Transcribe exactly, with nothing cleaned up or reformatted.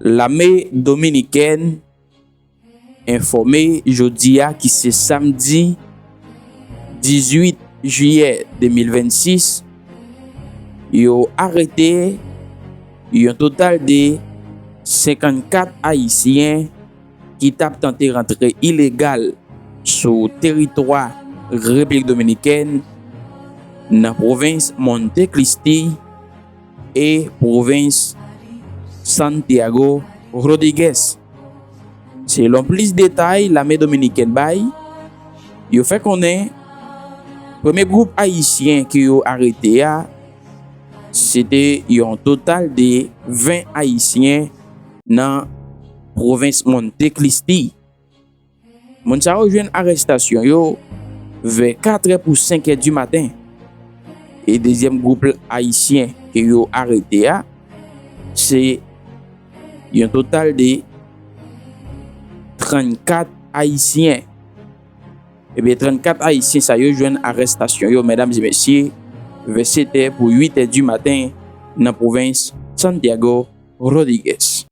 Lame dominikèn enfòme jodi a ki se samdi dizuit jiyè de mil vennsis, yo arete yon total de senkannkat Ayisyen ki t ap tante rantre ilegal sou teritwa Repiblik Dominikèn nan pwovens Monte Cristi e pwovens Santiago Rodriguez. Selon plis detay lame dominikèn bay, yo fè konnen premye gwoup ayisyen ke yo arete a, se te yon total de ven ayisyen nan pwovens Monte Cristi. Moun sa yo jwenn arestasyon yo vè katrè pou senkè di maten. E dezyèm gwoup ayisyen ke yo arete a, se yon total de trannkat ayisyen. Ebyen, trannkat ayisyen sa yo jwenn arestasyon yo, medam e mesye, vè setè pou uitè di maten nan pwovens Santiago Rodriguez.